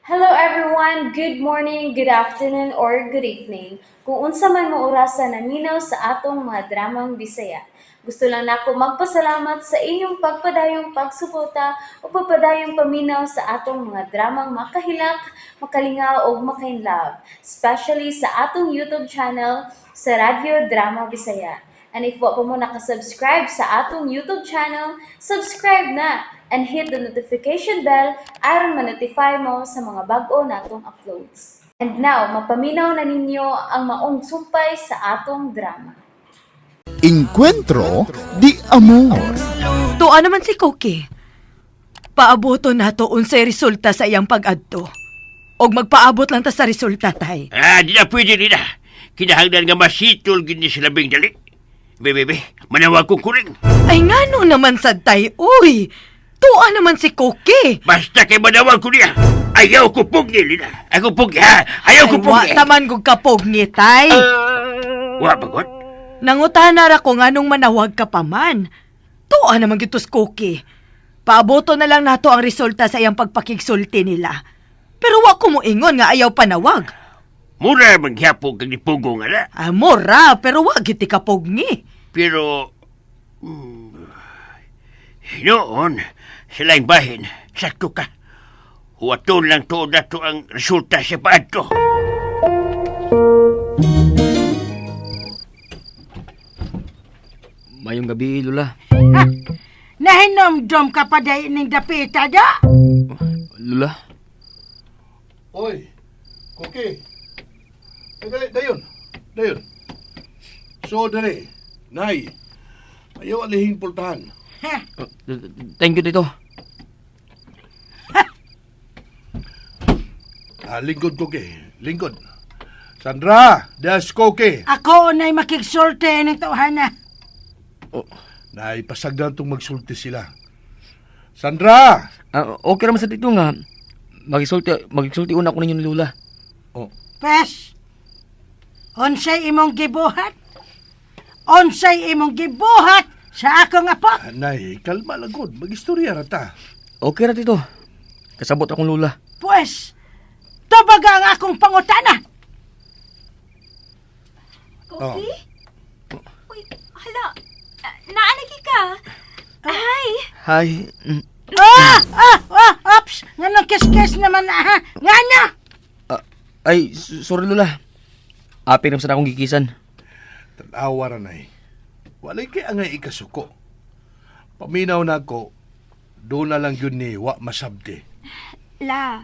Hello everyone! Good morning, good afternoon, or good evening. Kung unsa man mo orasa naminaw sa atong mga dramang Bisaya. Gusto lang nako magpasalamat sa inyong pagpadayong pagsuporta o pagpadayong paminaw sa atong mga dramang makahilak, makalingaw ug makainlove, especially sa atong YouTube channel sa Radyo Drama Bisaya. And if wa pa mo nakasubscribe sa atong YouTube channel, subscribe na and hit the notification bell aron ma-notify mo sa mga bag-o natong uploads. And now, mapaminaw na ninyo ang maong sumpay sa atong drama. Encuentro de Amor. Tuwa naman si Cookie. Paaboto nato unsay resulta sa iyang pag-adto. Og magpaabot lang ta sa resulta, tay. Ah, di na pwede nila. Kinahanglan nga masitol gini sa labing dali. Be, be, be, manawag kong kuling. Ay ngano naman sad tay, uy. Tuwa naman si Cookie. Basta kay manawag ko niya. Ayaw ko pugni, Lina. Ako pugni, ha? Ayaw ko Ay, wa pugni. taman gud kapugni, tay. Wa pagod? Nangutana ra ko nganong manawag ka pa man. Tuwa naman gyud tos Cookie. Paaboto na lang nato ang resulta sa iyang pagpakigsulti nila. Pero wa ko moingon nga ayaw panawag. Mura maghapon kag nipugo nga na. Ah, mura, pero wa gyud ti kapugni. Pero, noon, sa laing bahin, sakto ka. Huwaton lang tuod na to ang resulta sa paadto. Mayong gabi, Lula. Nahinomdom ka pa dahil ning dapita da? Lula? Oy, Cookie. Ay, dali, dayon. Dayon. So, dali. Nay, ayaw alihing pultahan. Thank you, Tito. Ah, lingkod, Cookie. Lingkod. Sandra, das Cookie. Ako na'y makigsulti ning tawhana. Nay, pasagdan tong magsulti sila. Sandra! Ah, okay naman sa Tito nga. Magisulti una ko ninyo ni Lula. Oh, Pes, unsay imong gibuhat? Unsay imong gibuhat sa akong apo? ah, Nay, kalma lang gud. Magistorya ra ta. Okay ra, Tito. Kasabot akong Lula. Pwes, tubaga ang akong pangutana. Oh. Uy, hala. Naalagi ka. Hi. Hi. Ah! Ah! Ah! Ops! Nganong kiskis naman na ha? Ngano? Ah, ay, sorry, Lula. Api naman sa akong gikisan. Tanawa ra, Nay. Walay kay angay ikasuko. Paminaw na ako, doon na lang yun ni wa masabti. La,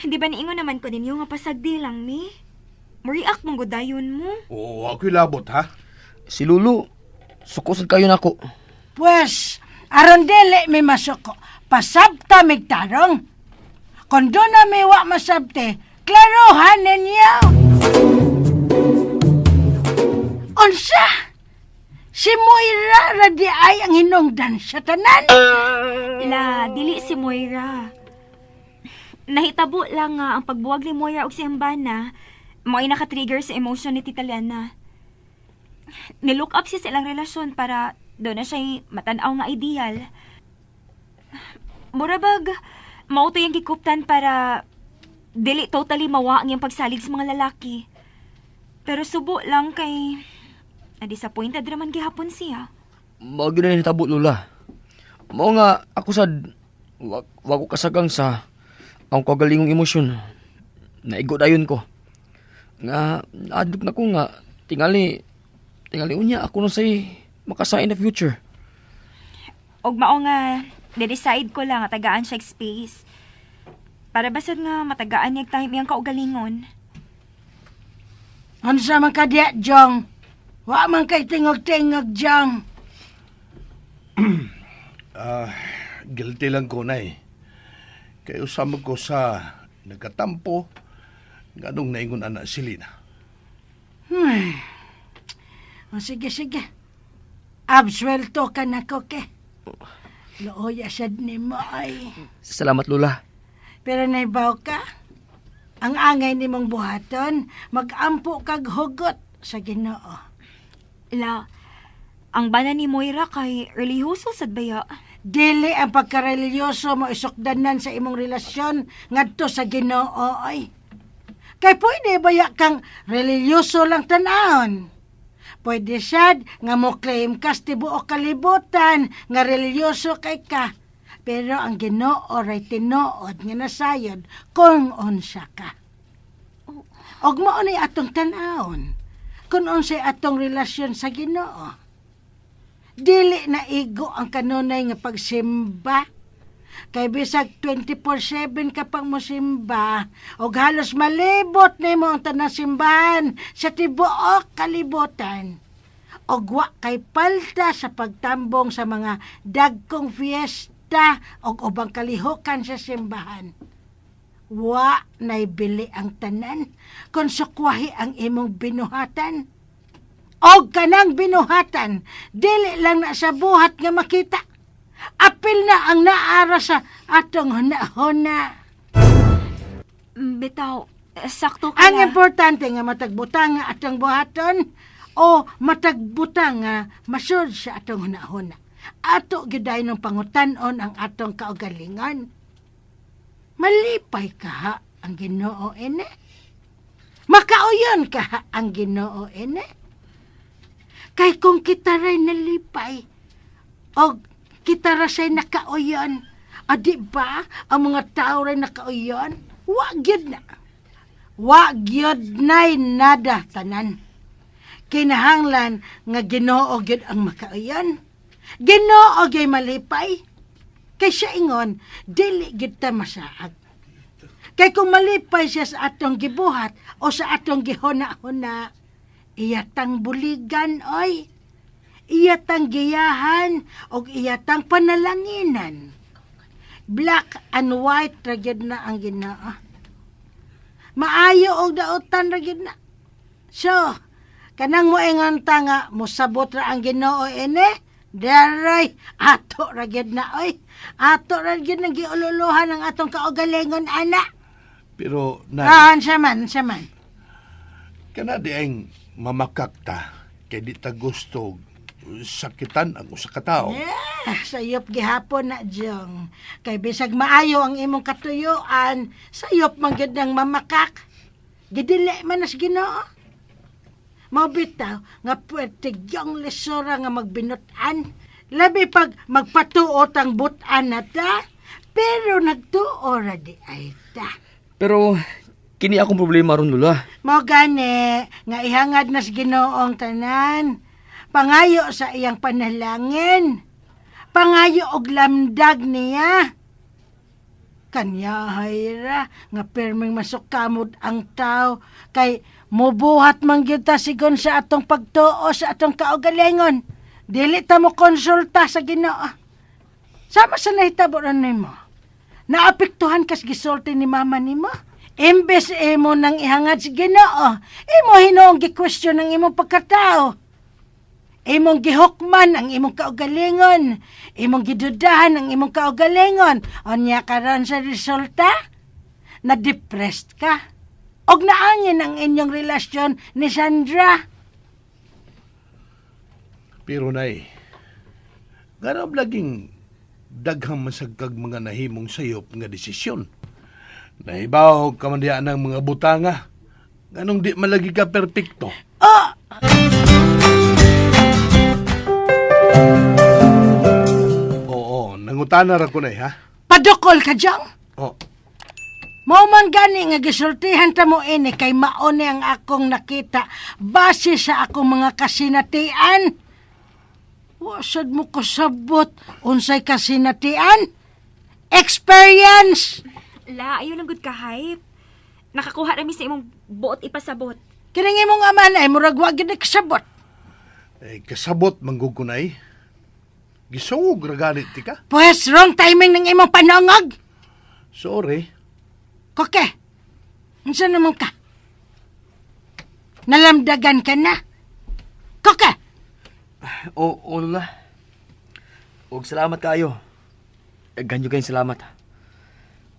hindi ba niingon naman ko ninyo nga pasagdi lang mi? Muriak mong gudayon mo. Oo, ako'y labot, ha? Si Lulu, suko sad kayo nako. Pwes, aron dili mi masuko, pasabta mig tarong. Kung doon na mi wa masabti, klarohan ninyo. Unsa? Si Moira ra di ay ang hinungdan sa tanan. La, dili si Moira. Nahitabo lang nga ang pagbuwag ni Moira og si Hambana, mao'y naka-trigger sa emotion ni Tita Lena. Nilook up siya sa ilang relasyon para doon na siya'y matanaw nga ideal. Murabag, mao to yung gikuptan para dili totally mawa ang iyang pagsalig sa mga lalaki. Pero subo lang kay na-disappointed raman gihapon siya. Mao gyud na nahitabo, Lula. Mao nga ako sad wa ko kasagang sa ang kagalingong emosyon. Naigo dayon ko. Nga naadlok na ko nga tingali tingali unya ako na say makasa in the future. Og mao nga, de-decide ko lang nga tagaan siya og space. Para basad nga matagaan niya og time iyang kaugalingon. Unsa man ka diya, Jong? Wa man kay tingog-tingog, Jong. Ah, guilty lang ko, Nay. Kay usama ko sa nagkatampo, nganong naingon ana si Lina. O sige, sige. Absuelto ka na, Koke. Looya sad nimo ay. Salamat, Lula. Pero naibaw ka, ang angay nimong buhaton, magampo kag hugot sa Ginoo. La, ang bana ni Moira kay relihiyoso sad baya. Dili ang pagkareliyoso mo isukdanan sa imong relasyon ngadto sa Ginoo ay. Kay pwede baya kang relihiyoso lang tan-awon. Pwede sad nga mo claim kas tibuok kalibutan nga relihiyoso kay ka. Pero ang Ginoo ray tinuod nga nasayod kung unsa ka. Og mao ni atong tan-awon kung unsay atong relasyon sa Ginoo. Dili na igo ang kanunay nga pagsimba. Kay bisag 24/7 ka pang mosimba, og halos malibot nimo ang tanang simbahan sa tibuok kalibutan. Og wa kay palta sa pagtambong sa mga dagkong fiesta og ubang kalihukan sa simbahan. Wa nay bili ang tanan kung sukwahi ang imong binuhatan. Og kanang binuhatan, dili lang na sa buhat nga makita. Apil na ang naara sa atong huna-huna. Bitaw, sakto ka Ang la. importante nga matagbutang nga atong buhaton o matagbutang nga masud sa atong huna-huna. Ato gyud ng pangutan-on ang atong kaugalingon. Malipay ka ha ang Ginoo ene. Makauyon ka ha ang Ginoo ene. Kay kung kita ray nalipay og kita ra say nakauyon, adi ba ang mga tao ray nakauyon? Wa gyud na. Wa gyud nay nada tanan. Kinahanglan nga Ginoo gyud ang makauyon. Ginoo gyud malipay. Kay siya ingon, dili gyud ta masaag. Kay kung malipay siya sa atong gibuhat o sa atong gihuna-huna, iyatang buligan oy. Iyatang giyahan og iyatang panalanginan. Black and white ra gyud na ang Ginoo. Maayo og dautan ra gyud na. So, kanang moingon ta nga mosabot ra ang Ginoo ene, daray ato ra gyud na oy. Ato ra gyud nang giululuhan ang atong kaugalingon ana. Pero, Nay, Ah, unsa man, unsa man. kana di ang mamakakta kay di ta gusto sakitan ang usa ka tawo. Yeah, sayop gihapon na Jong. Kay bisag maayo ang imong katuyuan, sayop man gyud nang mamakak. Gidili man nas Ginoo. Mao bitaw nga puwerte gyong lisora nga magbinut-an. Labi pag magpatuot ang but-an na ta, pero nagtuo ra di ay ta. Pero kini akong problema ron, Lola. Mao gani nga ihangad nas Ginoong tanan. Pangayo sa iyang panalangin. Pangayo og lamdag niya. Kanya hayra nga perming masukamod ang tao kay mubuhat man gyud ta sigon sa atong pagtuo sa atong kaugalingon. Dili ta mo konsulta sa Ginoo. Sama sa nahitabo ron nimo. Naapektuhan kas gisulti ni mama nimo. Imbes imo nang ihangad sa Ginoo, imo hinuong gi-question ang imong pagkatao. Imong gihukman ang imong kaugalingon. Imong gidudahan ang imong kaugalingon. Unya karon sa resulta, na-depressed ka. Og naangin ang inyong relasyon ni Sandra. Pero nay, ganap laging daghang masagkag mga nahimong sayop nga desisyon. Nahibaw ka man diya ng mga butanga. Ganong di malagi ka perpekto. Oh! Oo, nangutana ra ko nay ha. Padukol ka, Jong. Oh, Mao man gani nga gisultihan ta mo ini kay mao ni ang akong nakita base sa akong mga kasinatian. Wa sad mo kasabot unsay kasinatian? Experience. La, ayaw lang gud ka hype. Nakakuha rami sa imong buot ipasabot. Kining imong ama na ay murag wa gid kasabot. eh, kasabot manggug ko nay. Gisungog ra ganit ti ka. Pues wrong timing ng imong panongog. Sorry. Koke. Unsa naman ka? Nalamdagan ka na. Koke. Oo, Lola. Og salamat kaayo. Ganyo kayong salamat.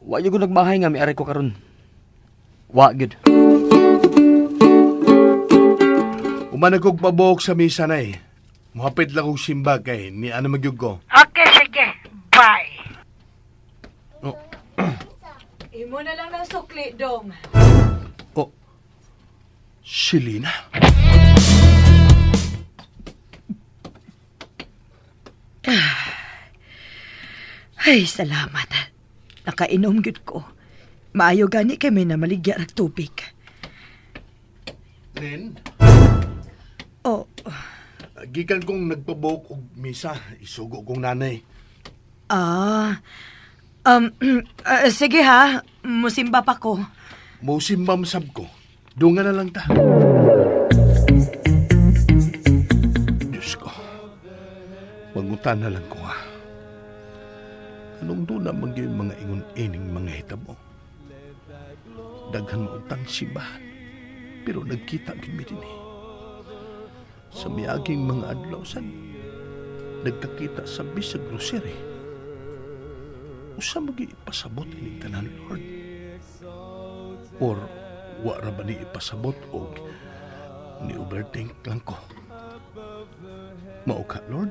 Wa gyud ko nagmahay nga miari ko karon. Wa gyud. Umanag kog pabuok sa misa nay. Muhapit lang kog simba kay ni ano magyug ko. Okay, sige. Bye. Oh, Imo na lang ng sukli, Dong. oh. Selena. Ay, salamat. Nakainom gyud ko. Maayo gani kay may namaligya rag tubig. Len, Oh, gikan kong nagpabuok og misa, isugo kong nanay. ah. Sige ha, musimba pa ko. Musimba masab ko. Dunga na lang ta. Diyos ko. Mangutan na lang ko ha. Anong doon naman yung mga ingon-ining mga hitabo? Daghan mautang simbahan. Pero nagkita gid mi dinhi. Sa miaging mga adlaw sad, nagkakita sa bisag grocery. Usa magi ipasabot ining tanan, Lord? Or wa ra ba ni ipasabot og ni overthink lang ko? Mao ka, Lord.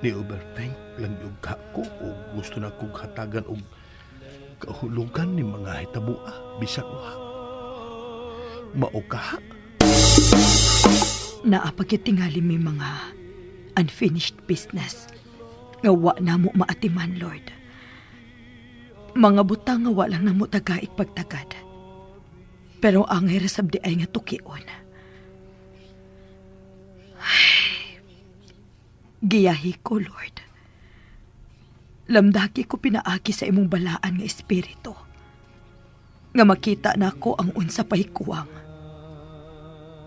Ni overthink lang yung ka ko og gusto na kog hatagan og kahulugan ni mga hitabua bisag wa. Mao ka? Naapagit tingali may mga unfinished business nga wa na mo maatiman, Lord. Mga butang nga wa lang na mo tagaik pagtagad. Pero ang sabdi ay nga tukion. Ay, giyahi ko, Lord. Lamdaki ko pinaagi sa imong balaan nga espiritu. Nga makita nako ang unsa pahikuwang,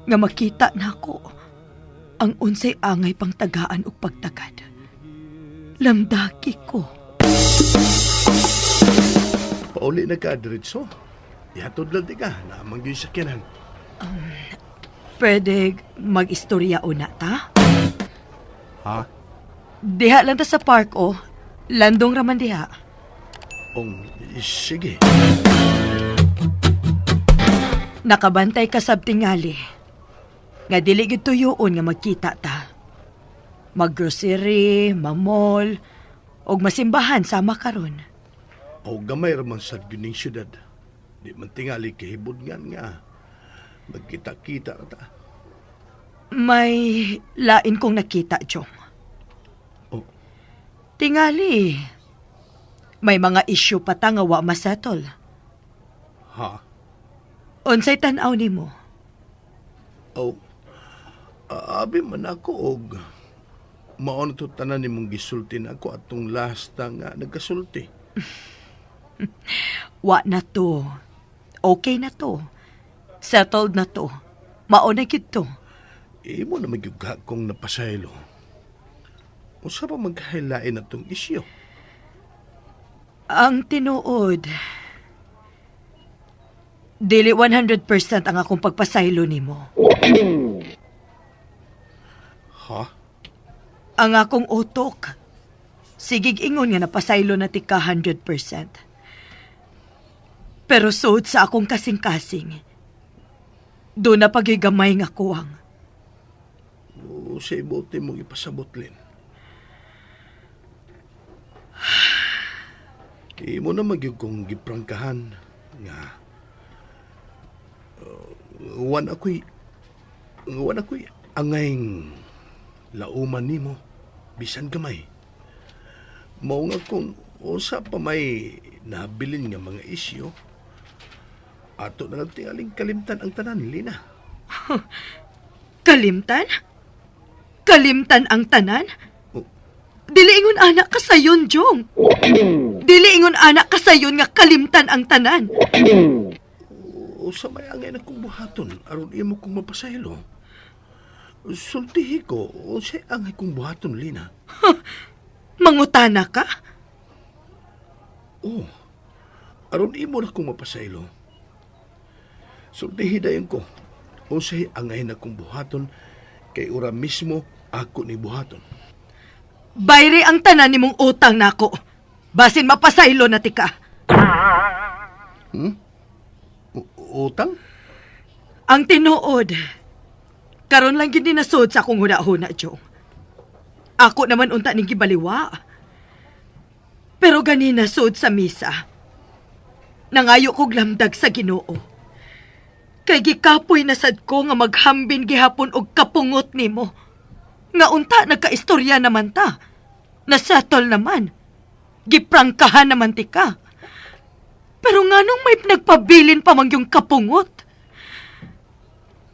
nga makita nako ang unsay angay pangtagaan ug pagtagad. Lamdaki ko. Pauli na ka, diretso. Ihatod lang di ka, naamang yung sakyanan. Pwede mag-istorya una ta? Ha? Diha lang ta sa park oh. Landong raman diha. Ong, sige. Nakabantay ka sab tingali. Nga dili gid tuyoon nga magkita ta. Maggrocery, mamall, og masimbahan sama karon. O gamay raman sa gining syudad. Di man tingali kahibod nga nga. Magkita-kita ra ta. May lain kong nakita, Jong. Oh, Tingali, may mga issue pa ta nga wa masettle. ha? Unsay tan-aw nimo? Oh, abi man ako og mao na to tanan nimong gisulti na ako atong last na nga nagkasulti. Wa na to. Okay na to. Settled na to. Mao na gyud to. Imo na magyugha kong napasaylo. Usa pa magkahilain na tong isyu? Ang tinuod, dili 100% ang akong pagpasaylo nimo. Ha? Ang akong utok, sigig ingon nga napasaylo na tika 100%. Pero suod sa akong kasing-kasing, doon na pagigamay nga kuwang. O sa ibuti mong ipasabot, Lin. Imo na magyug kong giprangkahan nga wan ako'y angayng lauman nimo bisan gamay. Mao nga kung usa pa may nabilin nga mga isyu, ato na lang tingaling kalimtan ang tanan, Lina. Kalimtan? Kalimtan ang tanan? Oh. Dili ingon anak ka sayon, Jong. Dili ingon anak ka sayon nga kalimtan ang tanan. Usa may angay na kong buhaton aron imo kong mapasaylo. Sultihi ko, unsay angay kong buhaton, Lina? Mangutana ka? Oh, aron imo na kong mapasaylo. Sultihi dayon ko, unsay angay na kong buhaton kay ora mismo ako ni buhaton. Bayri ang tanan nimong utang nako. Basin mapasaylo na tika. Utang? Ang tinuod, karon lang gid ni nasod sa akong huna-huna, Jong. Ako naman unta ning gibaliwa. Pero ganina sud sa misa, nangayo kog lamdag sa Ginoo. Kay gikapoy na sad ko nga maghambin gihapon og kapungot nimo. Nga unta nagkaistorya naman ta. Nasettle naman. Giprangkahan naman ti ka. Pero nganong may nagpabilin pa man yung kapungot?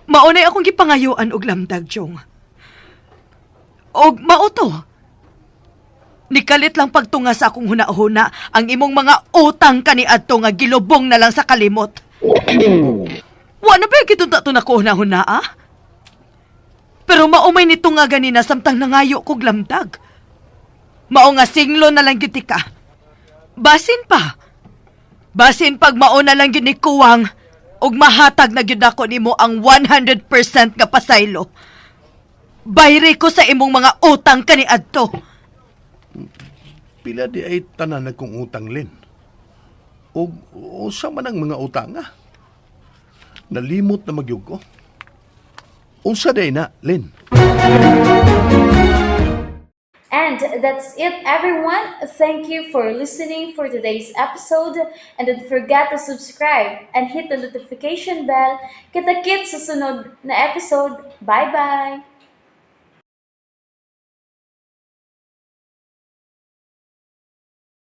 Maunay akong gipangayuan og lamdag, Jong. Og mao to. Nikalit lang pagtunga sa akong huna-huna ang imong mga utang kaniadto nga gilubong na lang sa kalimot. Wa na ba gitunta to na ko huna-huna, ah? Pero maumay nito nga ganina samtang nangayo kog lamdag. Mao nga singlo na lang gyud ti ka. Basin pa. Basin pag mao na lang gyud ni kuwang ug mahatag na gyud nako nimo ang 100% nga pasaylo. Bayri ko sa imong mga utang kaniadto. Pila di ay tanan na kong utang, Lin. O usa man ang mga utang, ah. Nalimot na magyug ko. Unsa day na, Lin? And that's it, everyone. Thank you for listening for today's episode. And don't forget to subscribe and hit the notification bell. Kita-kits sa sunod na episode. Bye-bye!